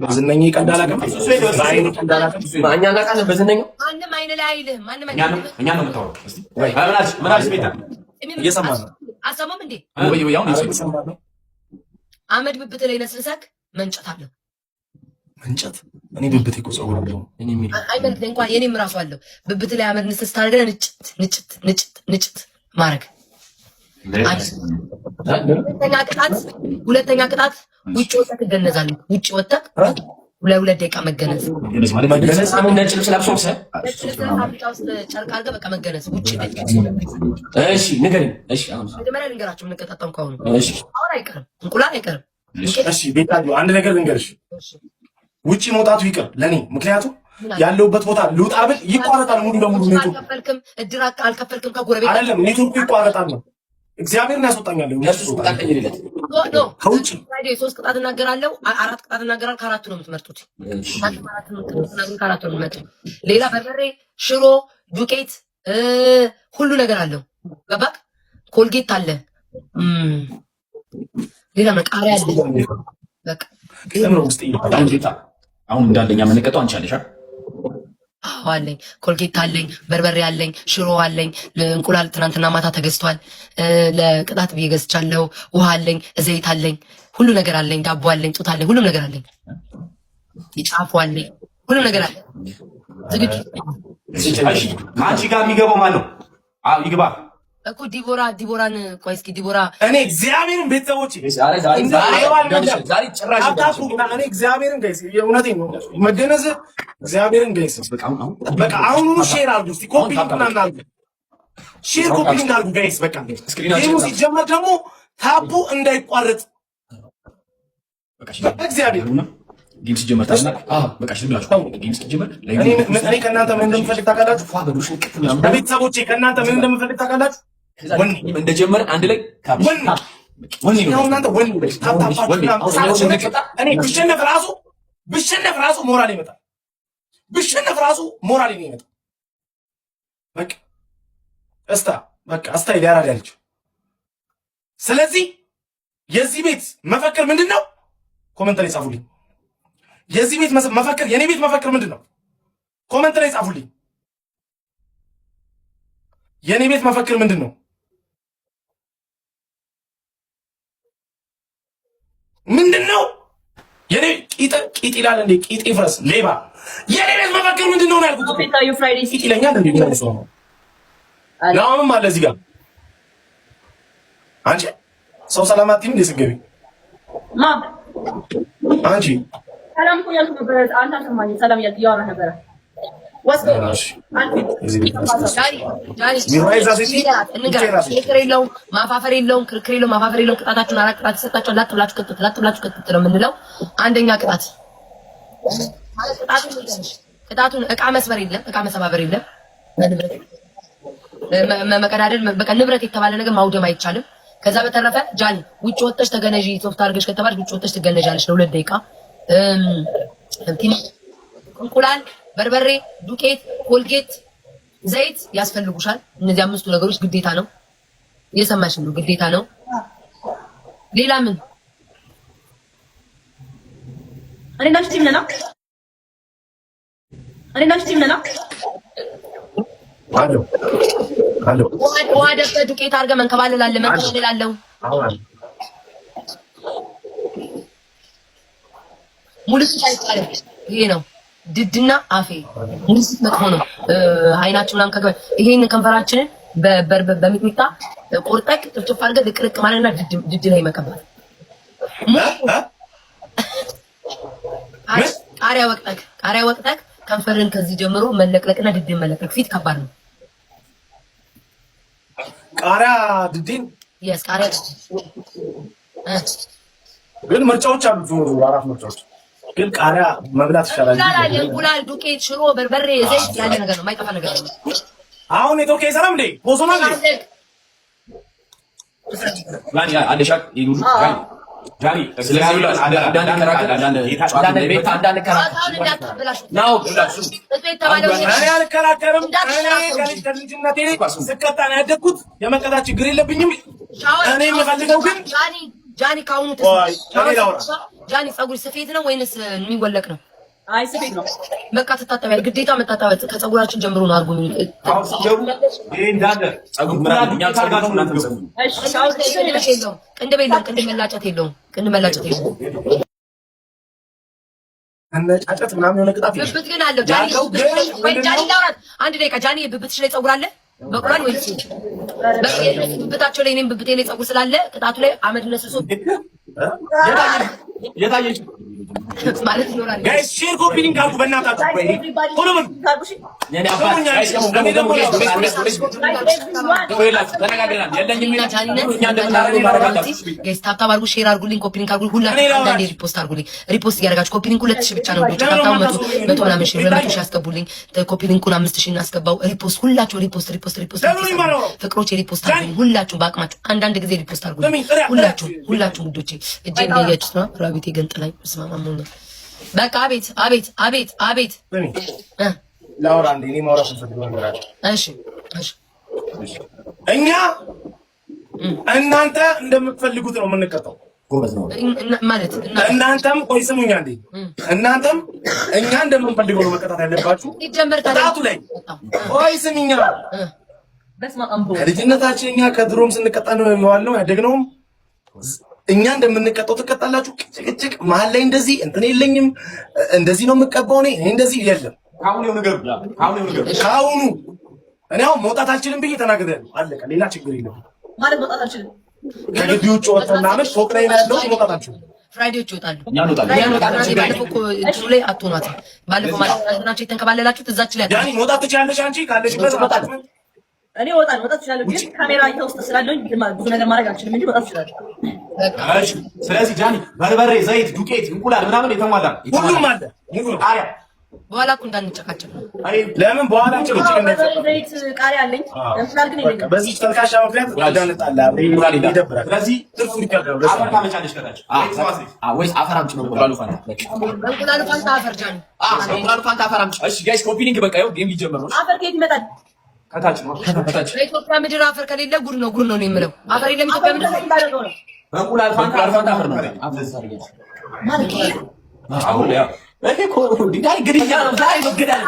በዝነኛ ቀልድ አላውቅም። በአይን ቀልድ አላውቅም። እኛ እናውቃለን። በዝነኛው ማንም አይን ላይ አይልህም። ማንም አይን እኛ ነው የምታወራው። እስቲ ምን አልሽ? ምን አልሽ? ቤታ እየሰማህ ነው? አሰማም እንዴ? ወይ ወይ፣ አሁን እየሰማህ ነው? አመድ ብብት ላይ ነስንሰክ መንጨት አለው። መንጨት? እኔ ብብቴ እኮ ፀጉር አለው። አይመልክ እንኳን የኔም ራሱ አለው። ብብት ላይ አመድ ንስስ ታደርገን ንጭት ንጭት ንጭት ንጭት ማድረግ። ሁለተኛ ቅጣት ውጭ ወጥተህ ትገነዛለህ። ውጭ ወጥተህ ለሁለት ደቂቃ መገነዝ። ነጭ ልብስ ለብሶ አፍንጫ ውስጥ ጨርቅ አድርገህ በቃ መገነዝ ውጭ። እሺ ንገሪኝ። እሺ አሁን መጀመሪያ ልንገራቸው የምንቀጣጣው ከአሁኑ። እሺ አሁን አይቀርም፣ እንቁላል አይቀርም። እሺ ቤታዮ አንድ ነገር ልንገርሽ፣ ውጭ መውጣቱ ይቅር ለኔ፣ ምክንያቱም ያለሁበት ቦታ ልውጣ ብል ይቋረጣል ሙሉ ለሙሉ ኔትወርክ። አልከፈልክም፣ እድር አልከፈልክም፣ ከጎረቤት አይደለም ኔትወርኩ ይቋረጣል ነው። እግዚአብሔርን ያስወጣኛል። ከውጭ ሶስት ቅጣት እናገራለሁ፣ አራት ቅጣት እናገራለሁ። ከአራቱ ነው የምትመርጡት። ከአራቱ ነው የምትመርጡት። ሌላ በርበሬ፣ ሽሮ፣ ዱቄት ሁሉ ነገር አለው። ገባክ? ኮልጌት አለ፣ ሌላ ቃሪያ አለ። በቃ አሁን እንዳለኛ የምንቀጣው አንቺ አለሽ። አዎ አለኝ። ኮልጌት አለኝ፣ በርበሬ አለኝ፣ ሽሮ አለኝ፣ እንቁላል ትናንትና ማታ ተገዝቷል። ለቅጣት ብዬ ገዝቻለሁ። ውሃ አለኝ፣ ዘይት አለኝ፣ ሁሉ ነገር አለኝ። ዳቦ አለኝ፣ ጡት አለኝ፣ ሁሉም ነገር አለኝ። ጫፉ አለኝ፣ ሁሉም ነገር አለኝ። ዝግጁ። አንቺ ጋር የሚገባው ማን ነው? ይግባ እኮ ዲቦራ፣ ዲቦራን ቆይ እስኪ ዲቦራ። እኔ እግዚአብሔርን ቤተሰቦቼ እኔ እግዚአብሔርን guys የእውነቴን ነው መገነዝ እግዚአብሔርን guys በቃ አሁኑኑ share አድርጉ እስኪ copy link ምናምን አድርጉ፣ share copy link አድርጉ guys። በቃ game ኡ ሲጀመር ደግሞ tap ኡ እንዳይቋረጥ እግዚአብሔር game ሲጀመር በቃ ዝም ብላችሁ game ሲጀመር እኔ ከእናንተ ምን እንደምፈልግ ታውቃላችሁ? ቤተሰቦቼ ከእናንተ ምን እንደምፈልግ ታውቃላችሁ? እንደጀመርን አንድ ላይ እናንተ ወኔ እኔ ብሸነፍ ራሱ ብሸነፍ ራሱ ሞራል ይመጣል። ብሸነፍ ራሱ ሞራል ይመጣል። በቃ እስታ በቃ እስታ ያራዳ ልጅ። ስለዚህ የዚህ ቤት መፈክር ምንድን ነው? comment ላይ ጻፉልኝ። የዚህ ቤት መፈክር የኔ ቤት መፈክር ምንድን ነው? comment ላይ ጻፉልኝ። የኔ ቤት መፈክር ምንድን ነው? ምንድን ነው? የኔ ቂጥ ቂጥ ይላል እንዴ? ቂጥ ይፍረስ ሌባ። የኔ ቤት መፈክር ምንድን ነው ያልኩት? ቂጥ ይለኛል እንዴ? ምን ሰው ነው? ናሁንም አለ እዚህ ጋር። አንቺ ሰው ሰላም አትይም እንዴ ስትገቢ? ማ አንቺ ሰላም እኮ እያልኩ ነበረ። አንተ አልሰማኝም። ሰላም እያልኩ እያወራህ ነበረ። ክርክር የለውም፣ ማፋፈር የለውም፣ ክርክር የለውም፣ ማፋፈር የለውም። ቅጣታችሁን አራት ቅጣት ይሰጣችኋል። ላጥ ብላችሁ ቅጥት፣ ላጥ ብላችሁ ቅጥት ነው የምንለው። አንደኛ ቅጣት ቅጣቱን እቃ መስበር የለም፣ እቃ መሰባበር የለም፣ መቀዳደል፣ በቃ ንብረት የተባለ ነገር ማውደም አይቻልም። ከዛ በተረፈ ጃኒ ውጭ ወጥተሽ ተገነዢ፣ ሶፍት አድርገሽ ከተባልሽ ውጭ ወጥተሽ ትገነዣለሽ ለሁለት ደቂቃ። እንቁላል፣ በርበሬ፣ ዱቄት፣ ኮልጌት፣ ዘይት ያስፈልጉሻል። እነዚህ አምስቱ ነገሮች ግዴታ ነው። እየሰማሽ ነው? ግዴታ ነው። ሌላ ምን? እኔ እና አንቺ team ነን። እኔ እና አንቺ team ነን። አሎ አሎ፣ ውሃ ደፍተህ ዱቄት አድርገህ መንከባለል አለ፣ መንከባለል አለው። ሙሉ ፊት አይቻልም። ይሄ ነው ድድና አፌ ሙሉ ፊት መጥፎ ነው። አይናችን ምናምን ከገባ ይሄን ከንፈራችንን በሚጥሚጣ ቆርጠቅ ጥፍጥፍ አድርገህ ልቅልቅ ማለትና ድድ ላይ መቀባት። ቃሪያ ወቅጠክ ቃሪያ ወቅጠክ ከንፈርን ከዚህ ጀምሮ መለቅለቅና ድድ መለቅለቅ ፊት ከባድ ነው። ቃሪያ ድድን yes ቃሪያ ግን ምርጫዎች አሉ፣ አራት ምርጫዎች ግን ቃሪያ መብላት ይሻላል። እንቁላል፣ ዱቄት፣ ሽሮ፣ በርበሬ፣ ዘይት ያለ ነገር ነው፣ የማይጠፋ ነገር ነው። አሁን ኔትወርክ አይሰራም እንዴ? ቦሶና እንዴ? እኔ አልከራከርም። እኔ ከልጅነቴ ስቀጣ ነው ያደግኩት። የመቀጣት ችግር የለብኝም። እኔ የምፈልገው ግን ጃኒ ከአሁኑ ጃኒ ፀጉር ስፌት ነው ወይንስ የሚወለቅ ነው? አይ፣ ስፌት ነው። በቃ ትታጠቢያለሽ፣ ግዴታ መታጠብ ከፀጉራችን ጀምሮ ነው አድርጎ የሚሉት። አሁን ስትገቡ ይሄ እንዳለ ጸጉር ምናምን እኛም ጸጉር ነው፣ እናንተም ጸጉር ነው። እሺ፣ አሁን ቅንድብ የለውም፣ ቅንድብ የለውም፣ ቅንድብ መላጨት የለውም፣ ቅንድብ መላጨት የለውም። መነጫጨት ምናምን የሆነ ቅጣት የለም። ብብት ግን አለው ጃኒ። ያለው ግን ወይ ጃኒ ላውራት አንድ ደቂቃ። ጃኒ፣ ብብትሽ ላይ ፀጉር አለ በቅሏል ወይስ? ብብታቸው ላይ፣ እኔም ብብቴ ላይ ፀጉር ስላለ ቅጣቱ ላይ አመድ ነስሶ የታየች ማለት ይኖራል። Guys, share, copy link አድርጉ በእናታችሁ። ቶሎ በሉ። የኔ አባት guys፣ ደግሞ ደግሞ ደግሞ የላችሁ ተነጋግረናል። የለኝም እኛ ጃኒነት እኛ እንደምናደርገው ማድረግ አለብን። Guys, tap tap አድርጉ፣ share አድርጉልኝ፣ copy link አድርጉልኝ። ሁላችሁ አንዳንዴ repost አድርጉልኝ። Repost እያደረጋችሁ copy link 2000 ብቻ ነው። ልጆች tap tap 100 ምናምን ሺህ፣ 200,000 ያስገቡልኝ። Copy link ኡን 5000 እናስገባው። Repost ሁላችሁ፣ repost, repost, repost። ፍቅሮች repost አድርጉልኝ። ሁላችሁም በአቅማችሁ አንዳንድ ጊዜ repost አድርጉልኝ። ሁላችሁም፣ ሁላችሁም ውዶቼ። እጄ እንዳያችሁት ነው። ራቢቴ ገንጥላኝ ስማማሙኛ። በቃ አቤት፣ አቤት፣ አቤት፣ አቤት። ላውራ እንዴ? እኔ ማውራት የምፈልገው ነገር አለ። እሺ። እኛ እናንተ እንደምትፈልጉት ነው የምንቀጣው። ጎበዝ ነው። ማለት እናንተም፣ ቆይ ስሙኝ አንዴ፣ እናንተም እኛ እንደምንፈልገው ነው መቀጣት ያለባችሁ። ሲጀመር ታዲያ ቅጣቱ ላይ፣ ቆይ ስሚኛ፣ በስመ አብ። ከልጅነታችን እኛ ከድሮም ስንቀጣ ነው የዋልነው ያደግነውም። እኛ እንደምንቀጣው ትቀጣላችሁ። ጭቅጭቅ መሀል ላይ እንደዚህ እንትን የለኝም፣ እንደዚህ ነው የምቀባው እኔ እንደዚህ የለም። ከአሁኑ ይኸው ንገሩ። ከአሁኑ ይኸው ንገሩ። ከአሁኑ እኔ አሁን መውጣት አልችልም ብዬ ተናግሬያለሁ። አለቀ። ሌላ ችግር የለም። ማለት መውጣት አልችልም። ከግቢ ውጭ ወጥተን ምናምን ፎቅ ላይ ነው ያለው፣ መውጣት አልችልም። ፍራይዴዎች ይወጣሉ። እኛ እንወጣለን። እኛ እንወጣለን። ችግር ባለፈው እኮ እንትኑ ላይ አትሆኗትም። ባለፈው ማለት ናቸው የተንከባለላችሁት እዛች ላይ። ጃኒ፣ መውጣት ትችላለሽ አንቺ ካለሽበት። እንወጣለን። እኔ እወጣለሁ፣ መውጣት እችላለሁ፣ ግን ካሜራ እይታ ውስጥ ስላለሁኝ ብዙ ነገር ማድረግ አልችልም እንጂ መውጣት እችላለሁ። እሺ። ስለዚህ ጃኒ፣ በርበሬ፣ ዘይት፣ ዱቄት፣ እንቁላል ምናምን የተሟላ ነው። ሁሉም አለ፣ ሙሉ ነው። ቃሪያ። በኋላ እኮ እንዳንጨቃጨቅ ነው። ለምን በኋላ ጭቅጭቅ በርበሬ፣ እንዳይፈጠር። ዘይት፣ ቃሪያ አለኝ። እንቁላል ግን በቃ የለኝም። በዚህ ተልካሻ ምክንያት እንዳንጣላ እንቁላል የለም። ይደብራል። ስለዚህ ትርፉ ይከብዳል። አፈር ታመጫለሽ ከታች። ወይስ አፈር አምጪ ነው? እንቁላሉ ፋንታ በቃ። በእንቁላሉ ፋንታ አፈር ጃኒ። እንቁላሉ ፋንታ አፈር አምጪ። እሺ guys, copy link። በቃ ይኸው game ሊጀመር ነው። አፈር ከየት ይመጣል? ከታች ነው። ከታች። በኢትዮጵያ ምድር አፈር ከሌለ ጉድ ነው፣ ጉድ ነው ነው የምለው። አፈር የለም ኢትዮጵያ ምድር። አፈር እንዳደረገው ነው። በእንቁላል ፋንታ በእንቁላሉ ፋንታ አፈር ነው። አፈር ታደርጊያለሽ። አሁን ያው ይሄ እኮ ዛሬ ግድያ ነው። ዛሬ መገዳደል።